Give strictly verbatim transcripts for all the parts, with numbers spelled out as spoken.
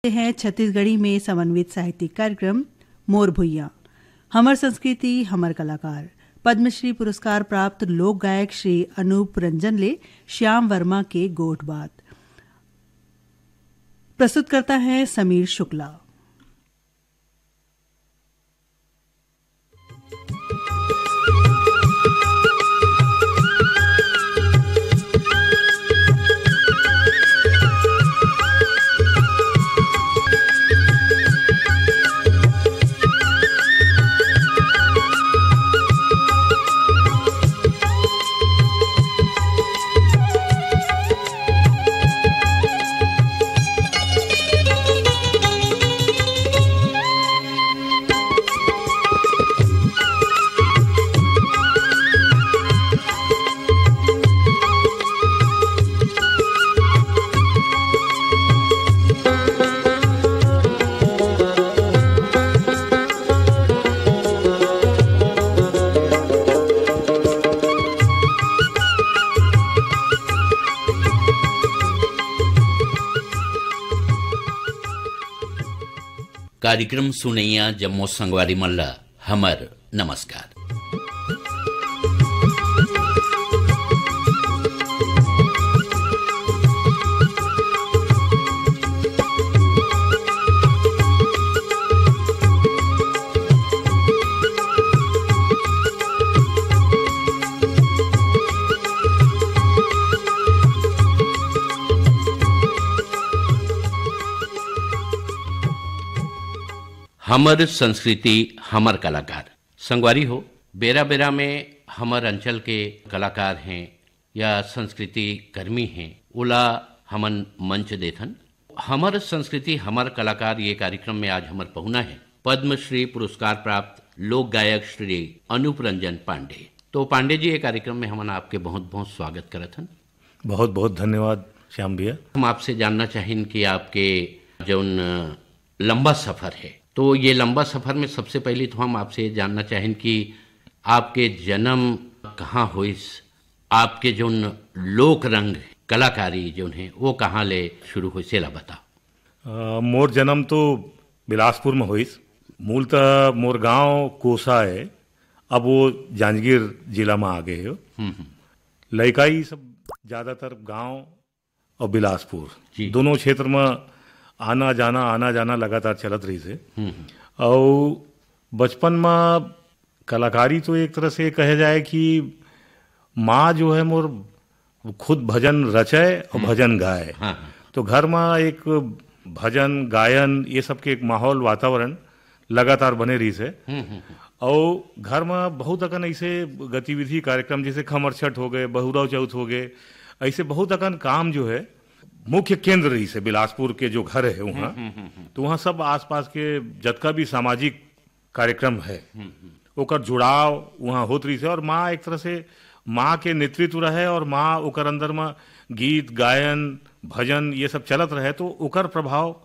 हैं छत्तीसगढ़ी में समन्वित साहित्यिक कार्यक्रम मोर भुइयां, हमर संस्कृति, हमर कलाकार। पद्मश्री पुरस्कार प्राप्त लोक गायक श्री अनूप रंजन ले श्याम वर्मा के गोठ बात। प्रस्तुत करता है समीर शुक्ला। कार्यक्रम सुनइया जम्मो संगवारी मन ला हमर नमस्कार। हमर संस्कृति, हमर कलाकार। संगवारी हो, बेरा-बेरा में हमर अंचल के कलाकार हैं या संस्कृति कर्मी हैं, ओला हमन मंच देथन। हमर संस्कृति, हमर कलाकार ये कार्यक्रम में आज हमर पहुना है पद्मश्री पुरस्कार प्राप्त लोक गायक श्री अनूप रंजन पांडे। तो पांडे जी, ये कार्यक्रम में हमन आपके बहुत-बहुत स्वागत करत हन। बहुत-बहुत धन्यवाद श्याम भैया। हम आपसे जानना चाहिन कि आपके जौन लंबा सफर है, तो ये लंबा सफर में सबसे पहले तो हम आपसे ये जानना चाहिन कि आपके जन्म कहाँ होइस, आपके जौन लोक रंग कलाकारी जौन है, वो कहाँ ले शुरू होइस, एला बताओ। अ, मोर जन्म तो बिलासपुर में होइस। मूलतः मोर गांव कोसा है, अब वो जांजगीर जिला में आ गए हो। हम्म, हम्म। लइकाई सब ज्यादातर गांव और बिलासपुर, जी। दोनों क्षेत्र में आना जाना, आना जाना लगातार चलत रहिस हे। हम्म, हम्म। और बचपन में कलाकारी तो एक तरह से कहे जाए कि माँ जो है मोर खुद भजन रचे और हम्म। भजन गाए। हाँ, हाँ। तो घर में एक भजन, गायन, ये सब के एक माहौल, वातावरण लगातार बने रहिस हे। हम्म, हम्म, हम्म। और घर में बहुत अकन ऐसे गतिविधि, कार्यक्रम, जैसे खमर छठ हो गए, बहुरव चौथ हो गए, ऐसे बहुत अकन काम जो है मुख्य केंद्र रहिस हे बिलासपुर के जो घर है वहाँ। हम्म, हम्म, हम्म, हम्म। तो वहाँ सब आसपास के जतका भी सामाजिक कार्यक्रम है, हम्म, हम्म। ओकर जुड़ाव वहाँ होत रहिस हे। और माँ एक तरह से माँ के नेतृत्व रहे और माँ ओकर अंदर में गीत, गायन, भजन ये सब चलत रहे, तो ओकर प्रभाव, अ,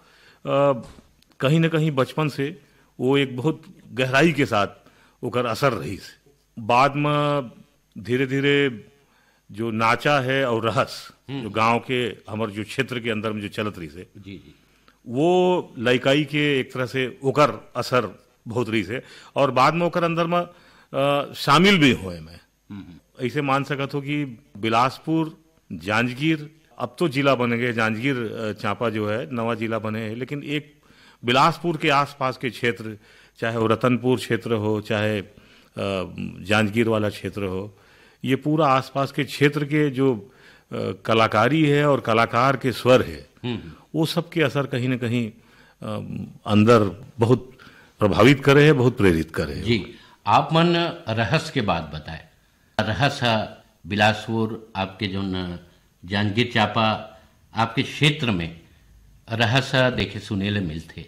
कहीं न कहीं बचपन से वो एक बहुत गहराई के साथ ओकर असर रहिस। बाद में धीरे-धीरे जो नाचा है और रहस, हम्म। जो गांव के, हमर जो क्षेत्र के अंदर में जो चलत रहिस हे, जी, जी। वो लइकाई के एक तरह से ओकर असर बहुत रहिस हे। और बाद में ओकर अंदर में, अ, शामिल भी होए मैं। हम्म। ऐसे मान सकत हो कि बिलासपुर, जांजगीर, अब तो जिला बन गए, जांजगीर, अ, चांपा जो है, नवा जिला बने हैं, लेकिन एक बिलासपुर के आसपास के क्षेत्र, चाहे वो रतनपुर क्षेत्र हो, चाहे, अ, जांजगीर वाला क्षेत्र हो, ये पूरा आसपास के क्षेत्र के जो, अ, कलाकारी है और कलाकार के स्वर है, हम्म। वो सब के असर कहीं ना कहीं, अ, अंदर बहुत प्रभावित करे है, बहुत प्रेरित करे है। जी, आप मन रहस के बात बताए, रहस ह बिलासपुर, आपके जौन जांजगीर चांपा, आपके क्षेत्र में रहस ह देखे सुने ले मिलथे।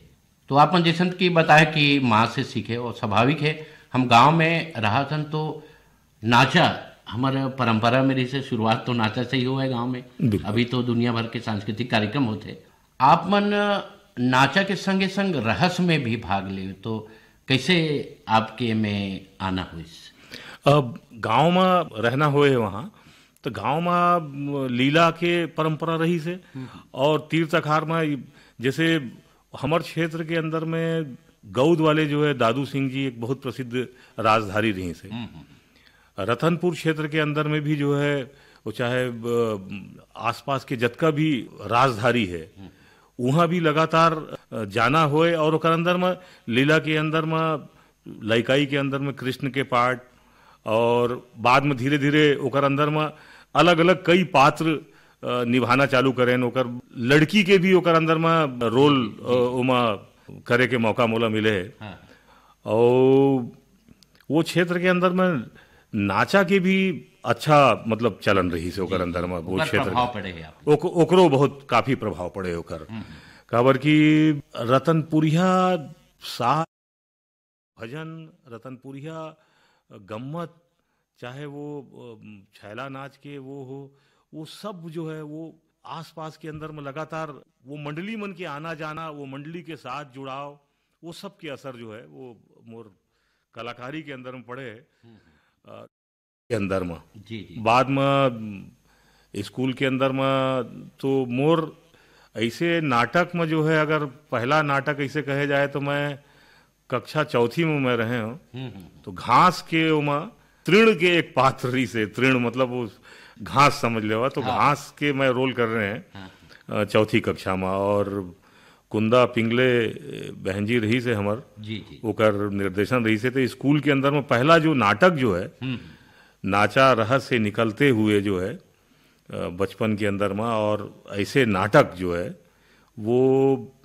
तो आप मन जैसन कि बताए कि माँ से सीखे, और स्वाभाविक है, हम गांव में रहत हन तो नाचा हमर परंपरा में रहिस हे, शुरुआत तो नाचा से ही हुआ है गांव में। बिल्कुल। अभी तो दुनिया भर के सांस्कृतिक कार्यक्रम होते। आप मन नाचा के संगे संग रहस में भी भाग ले, तो कैसे आपके में आना होइस? अब गांव में रहना होए है वहाँ, तो गांव में लीला के परंपरा रहिस हे। हम्म। और तीर्थ अखार में जैसे हमर क्षेत्र के अंदर में गौद वाले जो है दादू सिंह जी एक बहुत प्रसिद्ध राजधारी रहिस हे। रतनपुर क्षेत्र के अंदर में भी जो है वो चाहे अ, आसपास के जतका भी राजधारी है, वहाँ भी लगातार अ, जाना होए और ओकर अंदर में लीला के अंदर में लइकाई के अंदर में कृष्ण के पाठ और बाद में धीरे धीरे ओकर अंदर में अलग अलग कई पात्र अ, निभाना चालू करें। ओकर लड़की के भी ओकर अंदर में रोल अ, ओमा करे के मौका मोला मिले हे। और वो क्षेत्र के अंदर में नाचा के भी अच्छा मतलब चलन रहिस हे ओकर अंदर में, वो ओकर क्षेत्र प्रभाव के। पड़े हे आप। ओक-, ओकरो बहुत काफी प्रभाव पड़े ओकर। काबर कि रतनपुरिया साह भजन, रतनपुरिया गम्मत, चाहे वो अम, छैला नाच के वो हो, वो सब जो है वो आसपास के अंदर में लगातार वो मंडली मन के आना जाना, वो मंडली के साथ जुड़ाव, वो सब के असर जो है वो मोर कलाकारी के अंदर में पड़े है। अ, के अंदर में जी जी। बाद में अम, स्कूल के अंदर में तो मोर ऐसे नाटक में जो है, अगर पहला नाटक ऐसे कहे जाए तो मैं कक्षा चौथी में मैं रहे हूँ। तो घास के ओमा तृण के एक पात्र रहिस हे, तृण मतलब वो घास समझ लेवा, तो हाँ। घास के मैं रोल कर रहे हैं हाँ। अ, चौथी कक्षा में। और कुंदा पिंगले अ, बहन जी रहिस हे हमर, जी जी। ओकर निर्देशन रहिस हे। तो स्कूल के अंदर में पहला जो नाटक जो है, नाचा रहस्य से निकलते हुए जो है अ, बचपन के अंदर में, और ऐसे नाटक जो है वो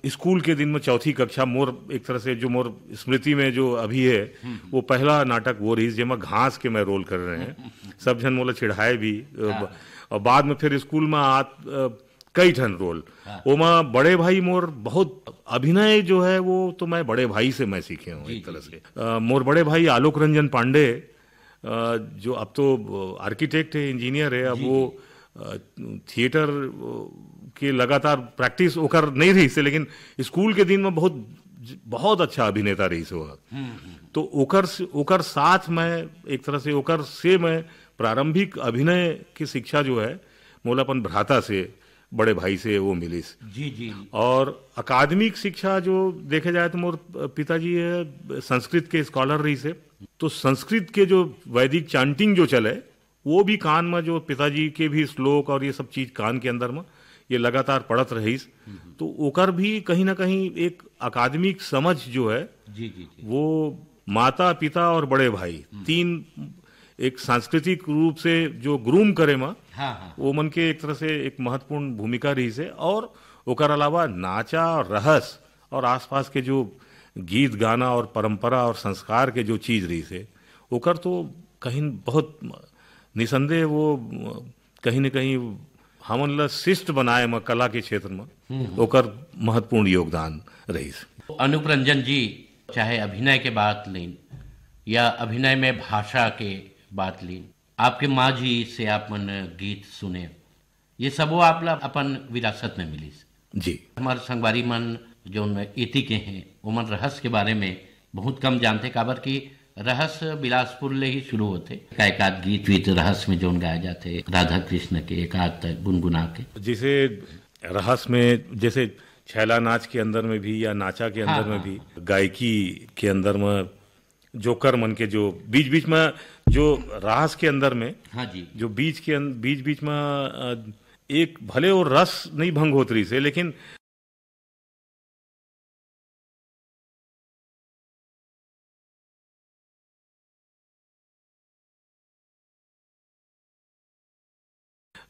स्कूल के दिन में चौथी कक्षा मोर एक तरह से जो मोर स्मृति में जो अभी है, वो पहला नाटक वो रहिस जेमा घास के मैं रोल कर रहे हैं। सब झन मोला चिढ़ाए भी अ, ब- और बाद में फिर स्कूल में आ अ, कई ठन रोल। ओमा बड़े भाई मोर बहुत अभिनय जो है वो तो मैं बड़े भाई से मैं सीखे हूँ एक तरह से। अ, मोर बड़े भाई आलोक रंजन पांडे अ, जो अब तो आर्किटेक्ट है, इंजीनियर है, अब वो अ, थिएटर अ, के लगातार प्रैक्टिस ओकर नहीं रहिस हे, लेकिन स्कूल के दिन में बहुत बहुत अच्छा अभिनेता रहिस हे वो। तो ओकर से- ओकर साथ मैं एक तरह से ओकर से मैं प्रारंभिक अभिनय की शिक्षा जो है मोला अपन भ्राता से, बड़े भाई से वो मिलिस। जी जी। और अकादमिक शिक्षा जो देखे जाए तो मोर पिताजी है संस्कृत के स्कॉलर रहिस हे, तो संस्कृत के जो वैदिक चांटिंग जो चले वो भी कान में जो पिताजी के भी श्लोक और ये सब चीज कान के अंदर में ये लगातार पड़त रहिस। तो ओकर भी कहीं ना कहीं एक अकादमिक समझ जो है जी जी जी। वो माता पिता और बड़े भाई तीन एक सांस्कृतिक रूप से जो ग्रूम करे में हाँ हाँ। वो मन के एक तरह से एक महत्वपूर्ण भूमिका रहिस हे। और ओकर अलावा नाचा और रहस और आसपास के जो गीत गाना और परंपरा और संस्कार के जो चीज रहिस हे ओकर तो कहीं बहुत निसंदेह वो कहीं न कहीं हमन ला शिष्ट बनाए म कला के क्षेत्र म ओकर महत्वपूर्ण योगदान रहिस। अनूप रंजन जी, चाहे अभिनय के बात लीन या अभिनय में भाषा के बात लीन, आपके माँ जी से आप मन गीत सुने, ये सबो आप ला अपन विरासत में मिलिस। जी। हमर संगवारी मन जोन इति के हैं, ओमन रहस्य के बारे में बहुत कम जानते, काबर कि रहस्य बिलासपुर ले ही शुरू होते। का एकाध गीत वीत रहस्य में जोन गाए जाते, राधा कृष्ण के एकाध तक गुनगुना के। जैसे रहस्य में, जैसे छैला नाच के अंदर में भी या नाचा के हाँ, अंदर में हाँ, भी, हाँ। गायकी के अंदर में जोकर मन के जो बीच-बीच में जो रास के अंदर में, हाँ जी। जो बीच के अन-, बीच-बीच में, अ, एक भले वो रस नहीं भंग होत रहिस हे, लेकिन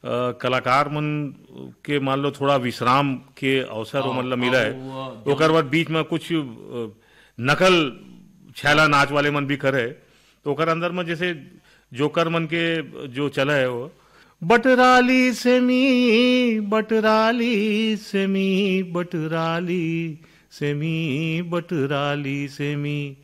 अ, कलाकार मन के मान लो थोड़ा विश्राम के अवसर हाँ, ओमन ला मिला हाँ, हे। वो, अ, ओकर बाद बीच में कुछ, अ, नकल छैला नाच वाले मन भी करे, तो ओकर अंदर में जैसे जोकर मन के जो चला हे वो, बटराली सेमी, बटराली सेमी, बटराली सेमी, बटराली सेमी,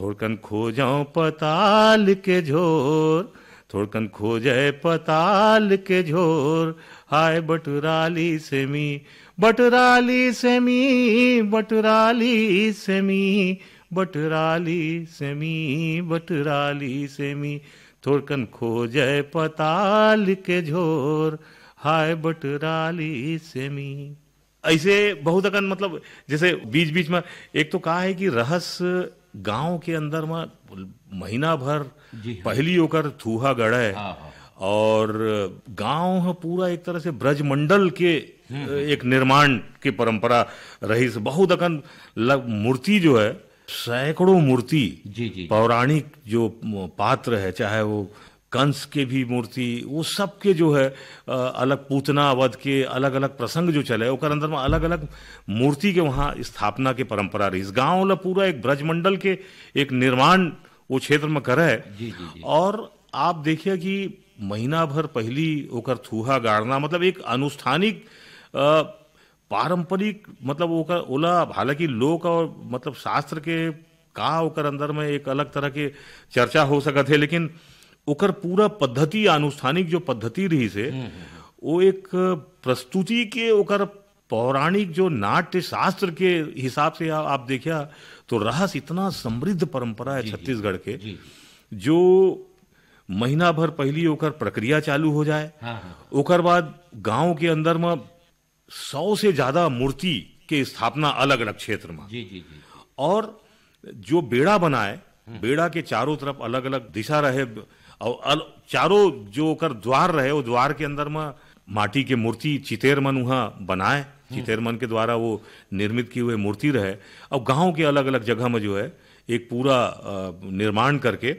थोड़कन खोजौं पताल के झोर, थोड़कन खोजै पताल के झोर, हाय बटराली सेमी, बटराली सेमी, बटराली सेमी, बटराली सेमी, बटराली सेमी, थोड़कन खोजै पताल के झोर, हाय बटराली सेमी। ऐसे बहुत अकन, मतलब, जैसे बीच बीच में एक तो का है कि रहस गांव के अंदर में महीना भर जी, हाँ। पहली ओकर थूहा गड़े हाँ, हाँ। और गांव ह पूरा एक तरह से ब्रजमंडल के एक निर्माण के परंपरा रहिस। बहुत अकन लग-, मूर्ति जो है, सैकड़ों मूर्ति जी, जी, जी। पौराणिक जो पात्र है, चाहे वो कंस के भी मूर्ति, वो सब के जो है, अ, अलग पूतना वध के अलग-अलग प्रसंग जो चले, ओकर अंदर में अलग-अलग मूर्ति के वहाँ स्थापना के परंपरा रहिस। गांव ला पूरा एक ब्रजमंडल के एक निर्माण वो क्षेत्र में करे। जी, जी, जी। और आप देखिए कि महीना भर पहली ओकर थूहा गाड़ना, मतलब, एक अनुष्ठानिक, अ, पारंपरिक, मतलब, ओकर, ओला, हालांकि लोक और, मतलब, शास्त्र के का ओकर अंदर में एक अलग तरह के चर्चा हो सकत है, लेकिन ओकर पूरा पद्धति, अनुष्ठानिक जो पद्धति रहिस हे, वो एक प्रस्तुति के, ओकर पौराणिक जो नाट्य शास्त्र के हिसाब से आ-, आप देखिया, तो रहस इतना समृद्ध परंपरा है जी, जी। छत्तीसगढ़ के, जी। जो महीना भर पहली ओकर प्रक्रिया चालू हो जाए। हाँ, हाँ। ओकर बाद गांव के अंदर में सौ से ज्यादा मूर्ति के स्थापना अलग-अलग क्षेत्र में। जी, जी, जी। और जो बेड़ा बनाए, हम्म। बेड़ा के चारों तरफ अलग-अलग दिशा रहे, और अल-, चारों जो ओकर द्वार रहे, वो द्वार के अंदर में माटी के मूर्ति चितेर मन उहाँ बनाए, हम्म। चितेर मन के द्वारा वो निर्मित किए हुए मूर्ति रहे, और गांव के अलग-अलग जगह में जो है, एक पूरा, अ, निर्माण करके,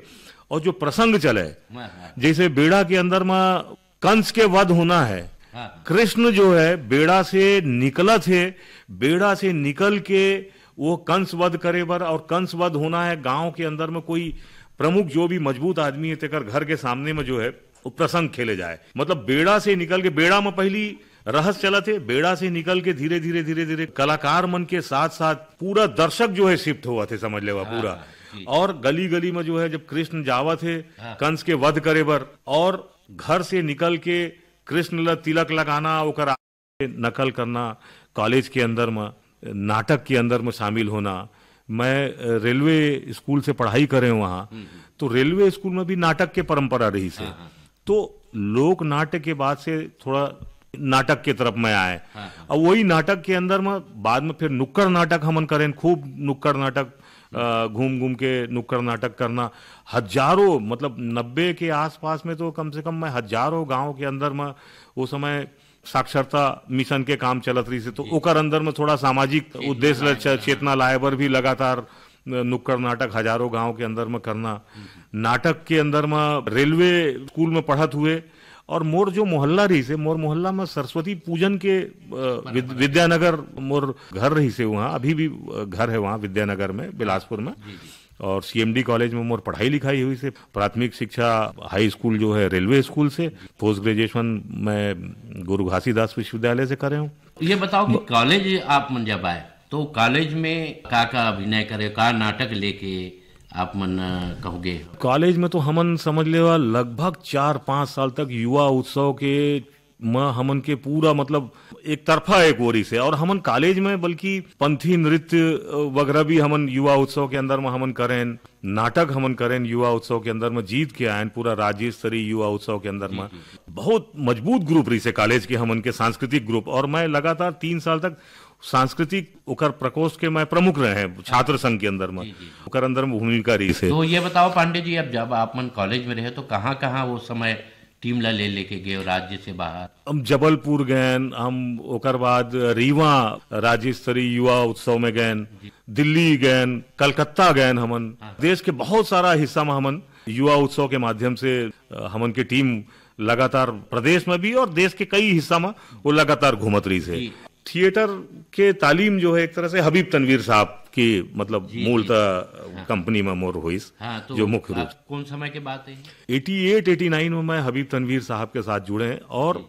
और जो प्रसंग चले, हाँ, हाँ। जैसे बेड़ा के अंदर में कंस के वध होना है, हाँ, हाँ। कृष्ण जो है, बेड़ा से निकलत हे, बेड़ा से निकल के वो कंस वध करे बर, और कंस वध होना है, गांव के अंदर में कोई प्रमुख जो भी मजबूत आदमी है, तेकर घर के सामने में जो है, वो प्रसंग खेले जाए। मतलब, बेड़ा से निकल के, बेड़ा में पहली रहस चलत हे, बेड़ा से निकल के धीरे, धीरे, धीरे, धीरे कलाकार मन के साथ, साथ पूरा दर्शक जो है, शिफ्ट होवत हे, समझ लेवा, हाँ, पूरा। हाँ, जी। और गली, गली में जो है, जब कृष्ण जावत हे हाँ। कंस के वध करे बर, और घर से निकल के कृष्ण ला तिलक लगाना, ओकर नकल करना, कॉलेज के अंदर में, नाटक के अंदर में शामिल होना। मैं, अ, रेलवे स्कूल से पढ़ाई करे वहाँ, हम्म, हम्म। तो रेलवे स्कूल में भी नाटक के परंपरा रहिस हे। हाँ, हाँ, हाँ। तो लोक नाट्य के बाद से थोड़ा नाटक के तरफ मैं आए। हाँ, हाँ। अब वही नाटक के अंदर में बाद में फिर नुक्कड़ नाटक हमन करेन, खूब नुक्कड़ नाटक, अ, घूम घूम के नुक्कड़ नाटक करना। हजारों, मतलब, नब्बे के आसपास में तो कम से कम मैं हजारों गांव के अंदर में, वो समय साक्षरता मिशन के काम चलत रहिस हे, तो जी। ओकर अंदर में थोड़ा सामाजिक चेतना उद्देश्य ल लाए च-, बर, हाँ। चेतना लाए बर भी लगातार नुक्कड़ नाटक हजारों गांव के अंदर में करना। हम्म। नाटक के अंदर में रेलवे स्कूल में पढ़त हुए, और मोर जो मोहल्ला रहिस हे, मोर मोहल्ला में सरस्वती पूजन के, अ, परंपरा। विद-, विद्यानगर मोर घर रहिस हे, वहाँ अभी भी, अ, घर है वहाँ विद्यानगर में, बिलासपुर में। जी, जी। और सीएमडी कॉलेज में मोर पढ़ाई लिखाई हुई से, प्राथमिक शिक्षा हाई स्कूल जो है रेलवे स्कूल से, पोस्ट ग्रेजुएशन मैं गुरु घासीदास विश्वविद्यालय से करे हूँ। ये बताओ कि ब- कॉलेज आप मन जब आए, तो कॉलेज में का का अभिनय करे, का नाटक लेके आप मन, अ, कहोगे? कॉलेज में तो हमन समझ लेवा लगभग चार पाँच साल तक युवा उत्सव के म हमन के पूरा, मतलब, एक तरफा एक ओरी से, और हमन कॉलेज में बल्कि पंथी नृत्य, अ, वगैरह भी हमन युवा उत्सव के अंदर में हमन करेन, नाटक हमन करेन युवा उत्सव के अंदर में, जीत के आयन पूरा राज्य स्तरीय युवा उत्सव के अंदर में। जी, जी। बहुत मजबूत ग्रुप रहिस हे कॉलेज के, हमन के सांस्कृतिक ग्रुप, और मैं लगातार तीन साल तक सांस्कृतिक ओकर प्रकोष्ठ के मैं प्रमुख रहे हैं छात्र संघ के अंदर में, जी, जी। ओकर अंदर में भूमिका रहिस हे। तो ये बताओ पांडे जी, अब जब आप मन कॉलेज में रहे तो कहाँ कहाँ वो समय टीम ला ले लेके गए हो राज्य से बाहर? हम जबलपुर गएन, हम ओकर बाद रीवा राज्य स्तरीय युवा उत्सव में गएन, जी। दिल्ली गएन, कलकत्ता गएन हमन। हाँ। देश के बहुत सारा हिस्सा में हमन युवा उत्सव के माध्यम से, अ, हमन के टीम लगातार प्रदेश में भी और देश के कई हिस्सा में वो लगातार घूमत रहिस हे। जी। थिएटर के तालीम जो है एक तरह से हबीब तनवीर साहब की, मतलब, जी, जी। मूलतः हाँ। कंपनी में मोर होइस, हाँ, तो जो मुख्य रूप आप कौन समय के बात है? एटी एट, एटी नाइन में मैं हबीब तनवीर साहब के साथ जुड़े हैं और जी।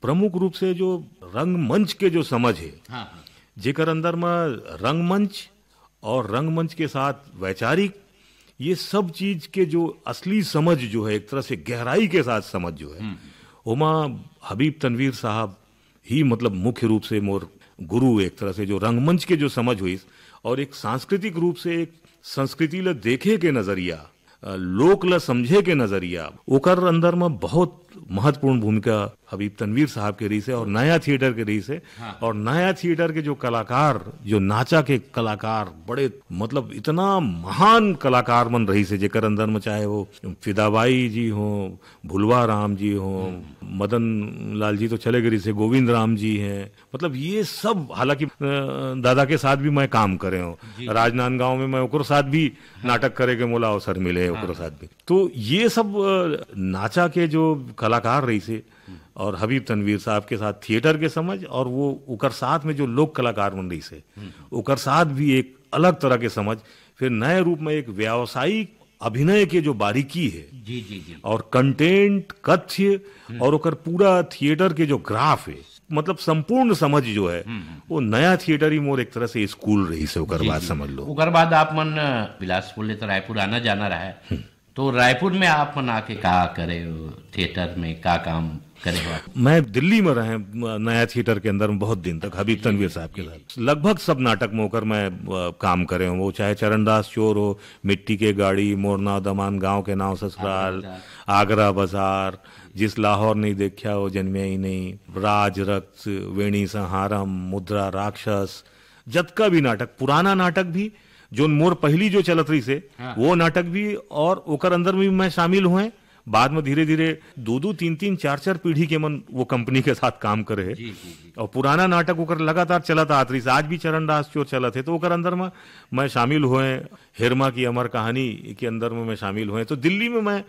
प्रमुख रूप से जो रंगमंच के जो समझ है, हाँ, हाँ। जेकर अंदर में रंगमंच और रंगमंच के साथ वैचारिक, ये सब चीज के जो असली समझ जो है, एक तरह से गहराई के साथ समझ जो है, हम्म। ओमा हबीब तनवीर साहब ही, मतलब, मुख्य रूप से मोर गुरु, एक तरह से जो रंगमंच के जो समझ होइस और एक सांस्कृतिक रूप से एक संस्कृति ल देखे के नजरिया, अ, लोक ल समझे के नजरिया, ओकर अंदर में बहुत महत्वपूर्ण भूमिका हबीब तनवीर साहब के रहिस हे और नया थिएटर के रहिस हे। हाँ। और नया थिएटर के जो कलाकार, जो नाचा के कलाकार, बड़े, मतलब, इतना महान कलाकार मन रहिस हे, जेकर अंदर में चाहे वो फिदाबाई जी हो, भुलवा राम जी हो, मदन लाल जी तो चले गए रहिस हे, गोविंद राम जी हैं, मतलब, ये सब, हालांकि, अ, दादा के साथ भी मैं काम करे हूँ। राजनांदगांव में मैं ओकरो साथ भी नाटक करे के मोला अवसर मिले, ओकरो साथ भी। तो ये सब, अ, नाचा के जो कलाकार रहिस हे, और हबीब तनवीर साहब के साथ थिएटर के समझ, और वो ओकर साथ में जो लोक कलाकार मन रहिस हे, ओकर साथ भी एक अलग तरह के समझ, फिर नए रूप में एक व्यावसायिक अभिनय के जो बारीकी है, जी, जी, जी। और कंटेंट, कथ्य, और ओकर पूरा थिएटर के जो ग्राफ है, मतलब, संपूर्ण समझ जो है, वो नया थिएटर ही मोर एक तरह से स्कूल रहिस हे, ओकर जी, बाद जी। समझ लो। ओकर बाद आप मन, अ, बिलासपुर ले तो रायपुर आना जाना रहा है। तो रायपुर में आप मन आके का करे हो, थिएटर में का काम करे हो आप? मैं दिल्ली में रहे, अ, नया थिएटर के अंदर में बहुत दिन तक, हबीब तनवीर साहब के साथ। लगभग सब नाटक में ओकर मैं, अ, काम करे हूँ। वो चाहे चरणदास चोर हो, मिट्टी के गाड़ी, मोर नाव दमान, गांव के नाव ससुराल, आगरा बाजार। आगरा बाजार, जिस लाहौर नहीं देखा वो जन्मिया ही नहीं, राज रक्त, वेणी संहारम, मुद्रा राक्षस, जतका भी नाटक, पुराना नाटक भी, जो मोर पहली जो चलत रहिस हे, हाँ। वो नाटक भी, और ओकर अंदर में भी मैं शामिल हुए। बाद में धीरे-धीरे दो-दो, तीन-तीन, चार-चार पीढ़ी के मन वो कंपनी के साथ काम करे हे। जी, जी, जी। और पुराना नाटक ओकर लगातार चलत आत रहिस, आज भी चरणदास चोर चलत हे, तो ओकर अंदर में मैं शामिल हुए। हेरमा की अमर कहानी के अंदर में मैं शामिल हुए। तो दिल्ली में मैं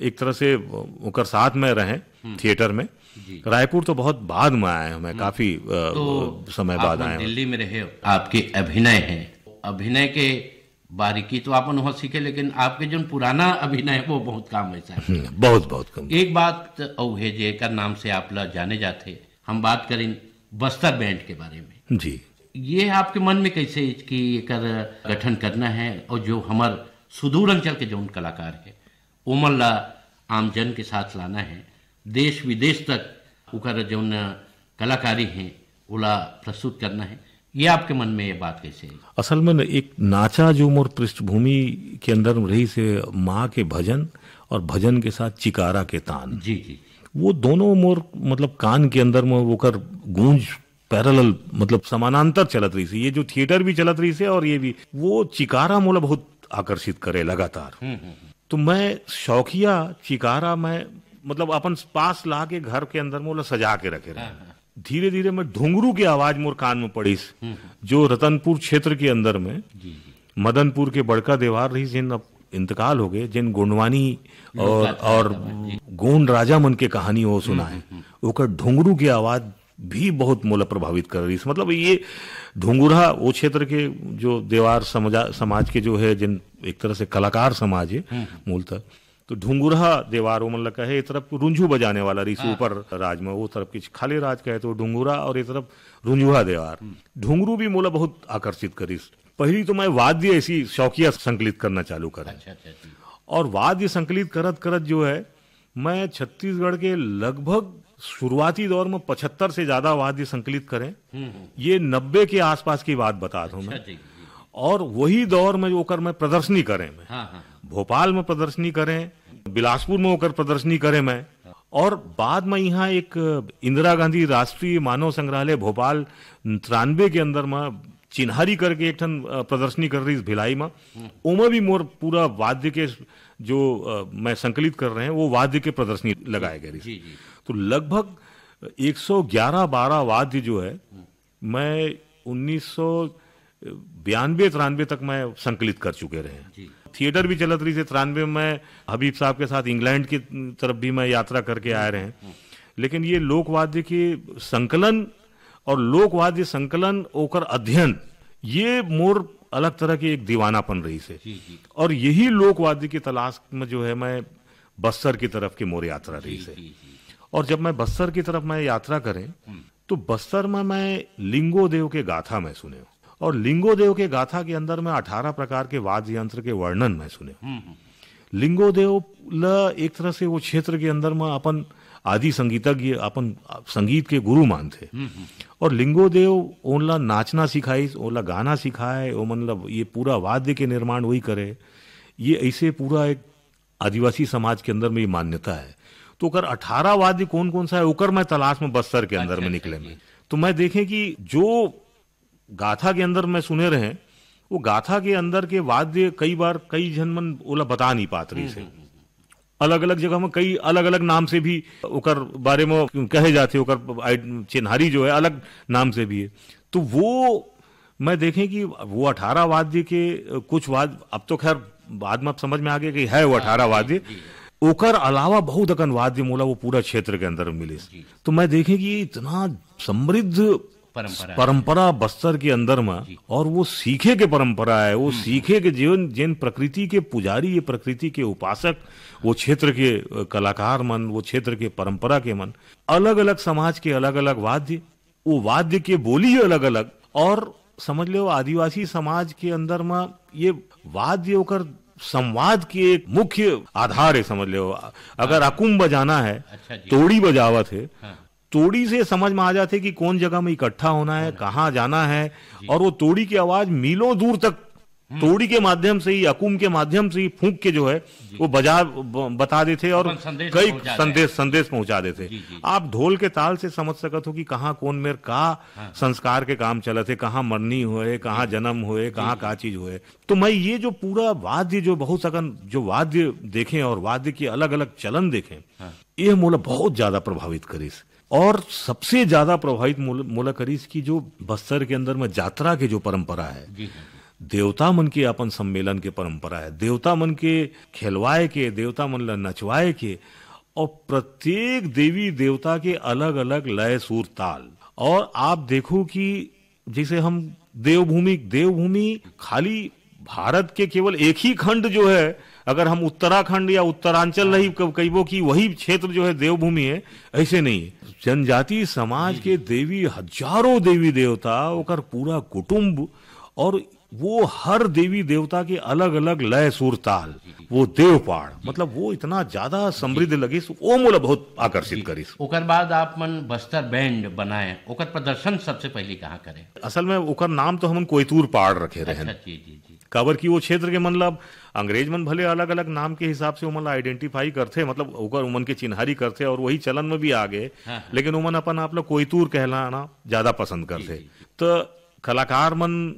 एक तरह से ओकर साथ में रहे, हम्म। थिएटर में। जी। रायपुर तो बहुत बाद में आए हैं, मैं हम्म। काफी, अ, तो समय आप बाद मन आए हैं। दिल्ली में रहे हो, आपके अभिनय है, अभिनय के बारीकी तो आप मन वहाँ सीखे, लेकिन आपके जो पुराना अभिनय है, वो बहुत काम वैसा है। हम्म, बहुत, बहुत कम। एक बात और है, जेकर नाम से आप ला जाने जाते, हम बात करें बस्तर बैंड के बारे में। जी। ये आपके मन में कैसे कि एकर गठन करना है और जो हमर सुदूर अंचल के जौन कलाकार है, ओमन ला आमजन के साथ लाना है, देश विदेश तक ओकर जौन कलाकारी है, ओला प्रस्तुत करना है, ये आपके मन में ये बात कैसे है? असल में न, एक नाचा जो मोर पृष्ठभूमि के अंदर में रहिस हे, माँ के भजन और भजन के साथ चिकारा के तान। जी, जी। वो दोनों मोर, मतलब, कान के अंदर में ओकर गूंज पैरेलल, मतलब, समानांतर चलत रहिस हे। ये जो थिएटर भी चलत रहिस हे और ये भी, वो चिकारा मोला बहुत आकर्षित करे लगातार। हम्म, हम्म, हम्म। तो मैं शौकिया चिकारा, मैं, मतलब, अपन पास ला के घर के अंदर में ओला सजा के रखे रहे। हाँ, हाँ। धीरे-धीरे मैं ढुंगरू के आवाज मोर कान में पड़िस, हम्म, हम्म। जो रतनपुर क्षेत्र के अंदर में जी, जी। मदनपुर के बड़का देवार रहिस, जिन अब इंतकाल हो गए, जिन गोंडवानी लोक और, गाथा और था, जी। गोंड राजा मन के कहानी वो सुनाए, हम्म, हम्म। ओकर ढुंगरू के आवाज भी बहुत मोला प्रभावित कर रहिस। मतलब, ये ढुंगुरहा वो क्षेत्र के जो देवार समझा-, समाज के जो है, जिन एक तरह से कलाकार समाज है, हम्म। मूलतः, तो ढुंगुरहा देवार ओमन ला कहे, ए तरफ रुंझू बजाने वाला रहिस हाँ। ऊपर राज में, वो तरफ के खाले राज कहे तो ढुंगुरा और ए तरफ रुंझुहा देवार। हम्म। ढुंगरू भी मोला बहुत आकर्षित करिस। पहली तो मैं वाद्य ऐसी शौकिया संकलित करना चालू करें। अच्छा, अच्छा, जी। और वाद्य संकलित करत करत जो है, मैं छत्तीसगढ़ के लगभग शुरुआती दौर में पचहत्तर से ज्यादा वाद्य संकलित करें। हम्म, हम्म। ये नब्बे के आसपास की बात बता दूं अच्छा, मैं। जी, जी। और वही दौर में जो ओकर मैं प्रदर्शनी करें मैं। हाँ, हाँ। भोपाल में प्रदर्शनी करें, बिलासपुर में ओकर प्रदर्शनी करें मैं। और बाद में यहाँ एक इंदिरा गांधी राष्ट्रीय मानव संग्रहालय भोपाल तिरानबे के अंदर में चिन्हारी करके एक ठन, अ, प्रदर्शनी कर रहिस भिलाई में। हम्म। ओमा भी मोर पूरा वाद्य के जो, अ, मैं संकलित कर रहे हैं, वो वाद्य के प्रदर्शनी लगाए गए रहिस। जी, जी। तो लगभग एक सौ ग्यारह बारह वाद्य जो है, हम्म। मैं उन्नीस सौ बयानबे तिरानबे तक मैं संकलित कर चुके रहे हैं। जी। थिएटर भी चलत रहिस हे तिरानबे में, हबीब साहब के साथ इंग्लैंड की तरफ भी मैं यात्रा करके आए रहे हैं। हम्म। लेकिन ये लोकवाद्य के संकलन और लोकवाद्य संकलन, ओकर अध्ययन, ये मोर अलग तरह के एक दीवानापन रहिस हे। जी, जी। और यही लोकवाद्य की तलाश में जो है, मैं बस्तर की तरफ की मोर यात्रा जी, रहिस हे। जी, जी। और जब मैं बस्तर की तरफ मैं यात्रा करें, हम्म। तो बस्तर में मैं लिंगो देव के गाथा मैं सुने हूँ। और लिंगो देव के गाथा के अंदर में अठारह प्रकार के वाद्य यंत्र के वर्णन मैं सुने हूँ। हम्म, हम्म। लिंगो देव ल एक तरह से वो क्षेत्र के अंदर में अपन आदि संगीतज्ञ, अपन संगीत के गुरु मानथे। हम्म, हम्म। और लिंगो देव ओनला नाचना सिखाइस, ओनला गाना सिखाए, ओमन ला ये पूरा वाद्य के निर्माण वही करे। ये ऐसे पूरा एक आदिवासी समाज के अंदर में ये मान्यता है। तो ओकर अठारह वाद्य कौन कौन सा है, ओकर मैं तलाश में बस्तर के अंदर अच्छा, में अच्छा, निकले जी। में। तो मैं देखे कि जो गाथा के अंदर मैं सुने रहे, वो गाथा के अंदर के वाद्य कई बार कई झन मन ओला बता नहीं पात रहिस हे। अलग-अलग जगह में कई अलग-अलग नाम से भी ओकर बारे में कहे जाथे, ओकर आइड-, चिन्हारी जो है अलग नाम से भी है। तो वो मैं देखें कि वो अठारह वाद्य के, अ, कुछ वाद्य, अब तो खैर बाद में अब समझ में आ गया कि है वो हाँ, अठारह जी, वाद्य। जी। ओकर अलावा बहुत अकन वाद्य मोला वो पूरा क्षेत्र के अंदर में मिलिस। जी। तो मैं देखें कि इतना समृद्ध परंपरा है। परंपरा बस्तर के अंदर में, जी। और वो सीखे के परंपरा है, वो हम्म। सीखे के जीवन, जिन प्रकृति के पुजारी, ये प्रकृति के उपासक, वो क्षेत्र के, अ, कलाकार मन, वो क्षेत्र के परंपरा के मन, अलग-अलग समाज के अलग-अलग वाद्य, वो वाद्य के बोली अलग-अलग, और समझ लो आदिवासी समाज के अंदर में ये वाद्य ओकर संवाद के एक मुख्य आधार है, समझ लो। अगर हाँ। अकुम बजाना है, अच्छा जी। तोड़ी बजावत है, हाँ। तोड़ी से समझ में आ जाथे कि कौन जगह में इकट्ठा होना है, होना है। कहाँ जाना है, जी। और वो तोड़ी की आवाज मीलों दूर तक हम्म। तोड़ी के माध्यम से ही, अकुम के माध्यम से ही फूंक के जो है, जी। वो बजा, ब-, बता देथे और अपन संदेश कई पहुंचा संदेश, देथे। संदेश पहुंचा देथे। जी, जी। आप ढोल के ताल से समझ सकत हो कि कहाँ कौन मेर का हाँ। संस्कार के काम चलत हे, कहाँ मरनी होए, कहाँ जी। जन्म होए, जी, कहाँ जी। का चीज होए। तो मैं ये जो पूरा वाद्य, जो बहुत अकन जो वाद्य देखें और वाद्य के अलग-अलग चलन देखें, हाँ। ये मोला बहुत ज्यादा प्रभावित करिस। और सबसे ज्यादा प्रभावित मोल-, मोला करिस कि जो बस्तर के अंदर में जात्रा के जो परंपरा है, जी हाँ, जी। देवता मन के अपन सम्मेलन के परंपरा है, देवता मन के खेलवाए के, देवता मन ला नचवाए के, और प्रत्येक देवी देवता के अलग-अलग लय, सुर, ताल। और आप देखो कि जैसे हम देवभूमि, देवभूमि खाली भारत के केवल एक ही खंड जो है, अगर हम उत्तराखंड या उत्तरांचल नहीं क-, कहिबो कि वही क्षेत्र जो है देवभूमि है, ऐसे नहीं है। जनजाति समाज के देवी, हजारों देवी देवता, ओकर पूरा कुटुंब, और वो हर देवी देवता के अलग-अलग लय, सुर, ताल, वो देवपाड़, मतलब वो इतना ज्यादा समृद्ध लगिस, वो मोला बहुत आकर्षित जी। करिस। ओकर बाद आप मन बस्तर बैंड बनाए, ओकर प्रदर्शन सबसे पहले कहाँ करे? असल में ओकर नाम तो हमन कोयतूर पाड़ रखे रहेन। अच्छा, जी, जी, जी। काबर कि वो क्षेत्र के मन ला अब अंग्रेज मन भले अलग-अलग नाम के हिसाब से ओमन ला identify करथे, मतलब ओकर ओमन के चिन्हारी करथे और वही चलन में भी आ गए, हाँ, हाँ। लेकिन ओमन अपन आप ला कोयतूर कहलाना ज्यादा पसंद जी, करथे। जी। तो कलाकार मन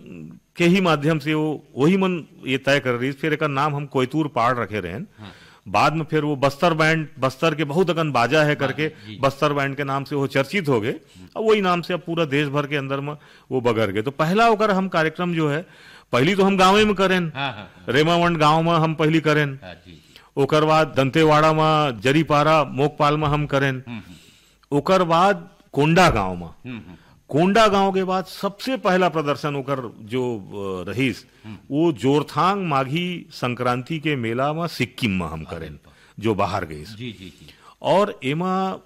के ही माध्यम से वो, वही मन ये तय कर रहिस, फिर एकर नाम हम कोयतूर पाड़ रखे रहेन। हाँ। बाद में फिर वो बस्तर बैंड, बस्तर के बहुत अकन बाजा है करके बाजा, जी। बस्तर बैंड के नाम से वो चर्चित हो गए। अब वही नाम से अब पूरा देश भर के अंदर में वो बगर गए। तो पहला ओकर हम कार्यक्रम जो है, पहली तो हम गाँवे में करेन, हाँ, हाँ, हाँ। रेमावंड गाँव में हम पहली करेन, हाँ, जी, जी। ओकर बाद दंतेवाड़ा में, जरीपारा, मोकपाल में हम करेन। हम्म, हम्म। ओकर बाद कोंडा गांव म। हम्म, हम्म। कोंडा गांव के बाद सबसे पहला प्रदर्शन ओकर जो, अ, रहीस, हम्म। वो जोरथांग माघी संक्रांति के मेला म सिक्किम म हम अरे करेन, वाह। जो बाहर गईस। जी, जी, जी। और एमा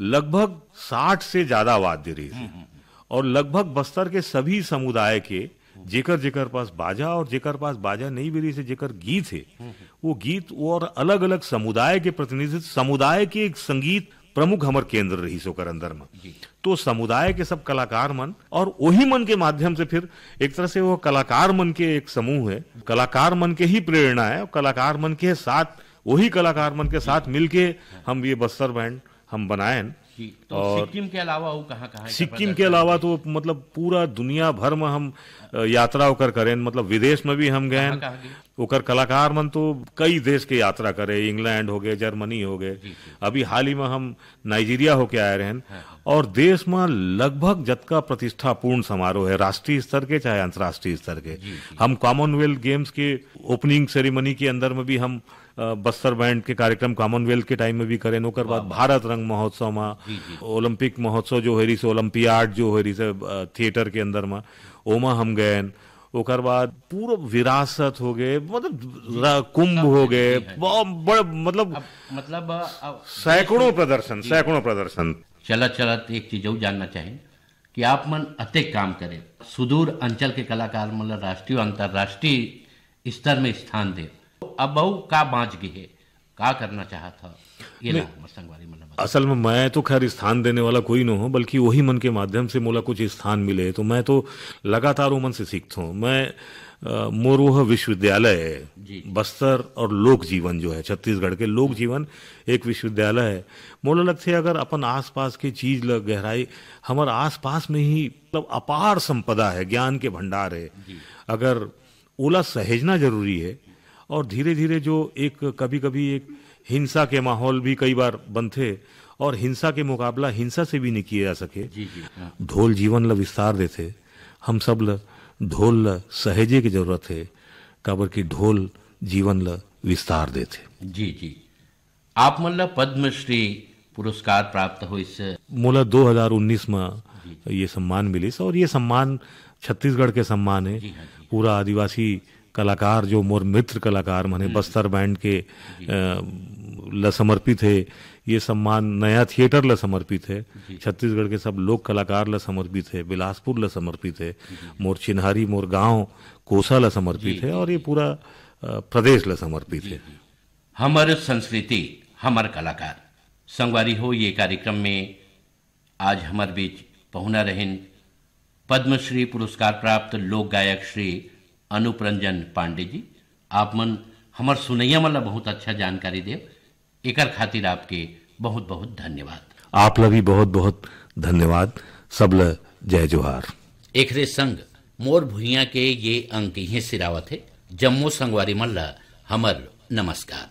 लगभग साठ से ज्यादा वाद्य रहीस। हम्म, हम्म, हम्म। और लगभग बस्तर के सभी समुदाय के, जेकर जेकर पास बाजा और जेकर पास बाजा नहीं भी रहीस, जेकर गीत है, हम्म, हम्म। वो गीत और अलग-अलग समुदाय के प्रतिनिधित्व, समुदाय के एक संगीत प्रमुख हमर केंद्र रहीस ओकर अंदर म। जी। तो समुदाय के सब कलाकार मन और वही मन के माध्यम से फिर एक तरह से वो कलाकार मन के एक समूह है, कलाकार मन के ही प्रेरणा है, कलाकार मन के साथ, वही कलाकार मन के साथ मिलके हम ये बस्तर बैंड हम बनाएन। जी, तो और सिक्किम के अलावा वो कहाँ-कहाँ एकर सिक्किम के प्रदर्शन अलावा होही? तो मतलब पूरा दुनिया भर में हम, अ, यात्रा ओकर करेन, मतलब विदेश में भी हम गएन। कहाँ-कहाँ गए? ओकर कलाकार मन तो कई देश के यात्रा करे, इंग्लैंड हो गए, जर्मनी हो गए, जी, जी। अभी हाल ही में हम नाइजीरिया होके आए रहेन। हाँ, हाँ। और देश में लगभग जतका प्रतिष्ठापूर्ण समारोह है, राष्ट्रीय स्तर के चाहे अंतर्राष्ट्रीय स्तर के, जी, जी। हम कॉमनवेल्थ गेम्स के ओपनिंग सेरेमनी के अंदर में भी हम, अ, बस्तर बैंड के कार्यक्रम कॉमनवेल्थ के टाइम में भी करेन, ओकर बाद वाह, वाह। भारत रंग महोत्सव में, जी, जी। ओलंपिक महोत्सव जो होए रहीस, ओलंपियाड जो होए रहीस, अ, थिएटर के अंदर में, ओमा हम गएन। ओकर बाद पूरा विरासत हो गए, मतलब जी। रा-, कुंभ सब हो चीज गए, जी, हाँ, जी। बहुत बड़-, मतलब अब, मतलब, अब सैकड़ों देश में प्रदर्शन, जी। सैकड़ों प्रदर्शन। चलत चलत एक चीज और जानना चाहेन कि आप मन अतेक काम करे, सुदूर अंचल के कलाकार मन ल राष्ट्रीय, अंतर्राष्ट्रीय स्तर में स्थान दे, अब अउ का बांच गे हे? का करना चाहत ह, ये ला हमर संगवारी मन ला बता। असल में मैं तो खैर स्थान देने वाला कोई न हूँ, बल्कि वही मन के माध्यम से मोला कुछ स्थान मिले, तो मैं तो लगातार वो मन से सीखता हूँ। मैं अ, मोर वो विश्वविद्यालय है, जी, जी। बस्तर और लोक जीवन जो है, छत्तीसगढ़ के लोक जीवन एक विश्वविद्यालय है। मोला लगथे अगर अपन आसपास के चीज ल गहराई, हमर आसपास में ही मतलब अपार संपदा है, ज्ञान के भंडार है। जी। अगर ओला सहेजना जरूरी है और धीरे धीरे जो एक कभी कभी एक हिंसा के माहौल भी कई बार बनथे और हिंसा के मुकाबला हिंसा से भी नहीं किया जा सके। जी, जी, हाँ। ढोल जीवन ल विस्तार देथे। हम सब ल ढोल ल सहेजे के जरूरत है, काबर कि ढोल जीवन ल विस्तार देथे। जी, जी। आप मन ल पद्मश्री पुरस्कार प्राप्त होइस। मोला दो हज़ार उन्नीस में जी। ये सम्मान मिलिस और ये सम्मान छत्तीसगढ़ के सम्मान है। जी हाँ, जी। पूरा आदिवासी कलाकार, जो मोर मित्र कलाकार मन हे, हम्म। बस्तर बैंड के, जी। अ, ल समर्पित है। ये सम्मान नया थिएटर ल समर्पित है, जी। छत्तीसगढ़ के सब लोक कलाकार ल समर्पित है, बिलासपुर ल समर्पित है, जी। मोर चिन्हारी, मोर गांव कोसा ल समर्पित जी, है जी, और ये जी। पूरा, अ, प्रदेश ल समर्पित जी, है। जी। हमर संस्कृति, हमर कलाकार। संगवारी हो, ये कार्यक्रम में आज हमर बीच पहुना रहिन पद्मश्री पुरस्कार प्राप्त लोक गायक श्री अनूप रंजन पांडे जी। आप मन हमर सुनैया मन ला बहुत अच्छा जानकारी देव, एकर खातिर आपके बहुत बहुत धन्यवाद। आप ला भी बहुत बहुत धन्यवाद। सब ला जय जोहार। एकरे संग मोर भुइयां के ये अंक इहें सिरावत हे। जम्मो संगवारी मन ला हमर नमस्कार।